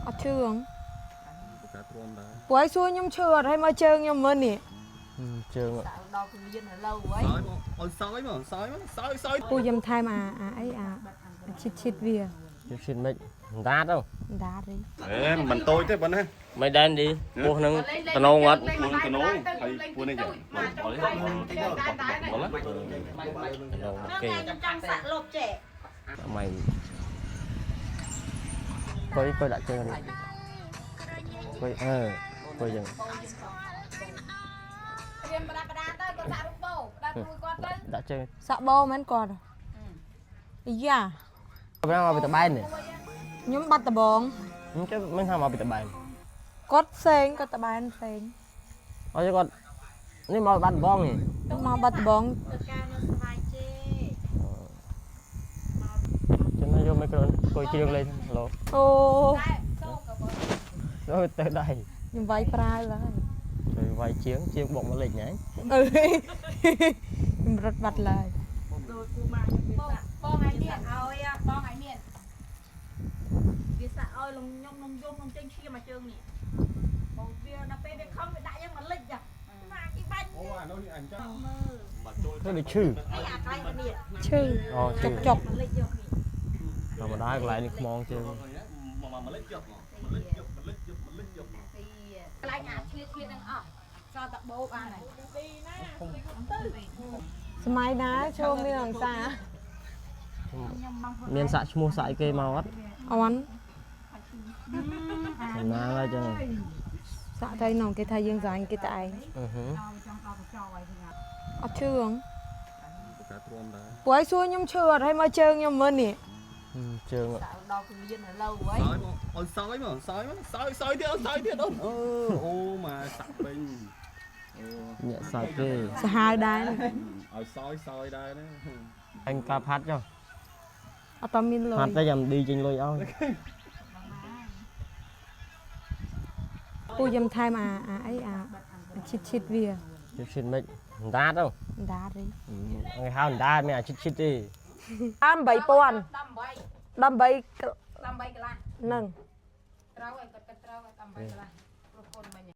អត់ឈឺហង ការទ្រាំដែរ ពួកឯងសួរខ្ញុំឈឺអត់ឲ្យមើលជើងខ្ញុំមើលនេះ ជើង ដល់ពលានឥឡូវហី សើចមកអូនសើចមកសើចមកសើចសើច ពូខ្ញុំថែមអាអាអីអាឈិតឈិតវា ជិះឈិតមិនដាតទៅ ដាតទេ អេមិនតូចទេប៉ុណ្ណា មិនដែនឌីពោះនឹងតំណងអត់ ពួនតំណងហើយពួននេះចឹងបលបលបល តំណងគេ ខ្ញុំចង់សាក់លុបចេះ ម៉ៃកុយកុយដាក់ជើងនេះកុយអឺកុយចឹង រៀនប្រដាប់ប្រដាទៅគាត់សាក់រូបបោប្រដាប់ជួយគាត់ទៅ ដាក់ជើង សាក់បោមែនគាត់អាយ៉ា ប្រាំមកពីតបែននេះ ខ្ញុំបាត់ដបង ខ្ញុំមិនថាមកពីតបែន គាត់ផ្សេងគាត់តបែនផ្សេង អត់គាត់នេះមកបាត់បងនេះ មកបាត់ដបង ការនៅស្វាយជេ ចឹងយកមីក្រូកុយជ្រៀងលេងឡូ អូ ទៅទៅដៃ ខ្ញុំវាយប្រាវហើយ ជួយវាយជាងជាងបុកមកលេចញ៉ៃ អើយខ្ញុំរត់បាត់ឡើយ បងឯងមានឲ្យបងឯងមានវាសាក់ឲ្យលងខ្ញុំនងយំនងចេញឈាមមកជើងនេះបងវាដល់ពេលវាខំវាដាក់យ៉ាងមកលិចចាណាគេបាញ់ អូអានោះនេះអញចឹង មើល មកចូល ទៅដូចឈឺ នេះអាកន្លែងនេះ ឈឺ អូឈឺ ចុកចុក មកលិចយកនេះ ធម្មតាកន្លែងនេះខ្មងជើង មកមកលិចយកមកលិចយកលិចយកលិចយក ទីកន្លែងអាឈៀតឈៀតនឹងអស់សល់តែបោបានហើយ សម័យណាឈោមានអង្សា មានសាក់ឈ្មោះសាក់អីគេមកអត់ អន់ សំណាងហើយចឹង សាក់ទៅនងគេថាយើងស្រាញ់គេតែឯង អឺហឺ អត់ឈឺហង ការទ្រាំដែរ ពួកឯងសួរខ្ញុំឈឺអត់ឲ្យមើលជើងខ្ញុំមើលនេះ ជើង ដល់ពលានឥឡូវហី សើចមកអូនសើចមកសើចមកសើចសើចទៀតអូនសើចទៀតអូនអឺអូមកសាក់ពេញអូ ញាក់សាច់ទេ សាហាវដែរ ឲ្យសើចសើចដែរណា អញការផាត់ចុះ អត់តមានលុយ ផាត់ទៅយ៉ាំឌីចេញលុយឲ្យ ពូខ្ញុំថែមអាអាអីអាឈិតឈិតវា ជិះឈិតមិនដាតទៅ ដាតទេ គេហៅដាតមានអាឈិតឈិតទេ អា8000 18 18 18កន្លះ ហ្នឹង ត្រូវហើយគាត់គិតត្រូវហើយ18កន្លះប្រពន្ធមិញ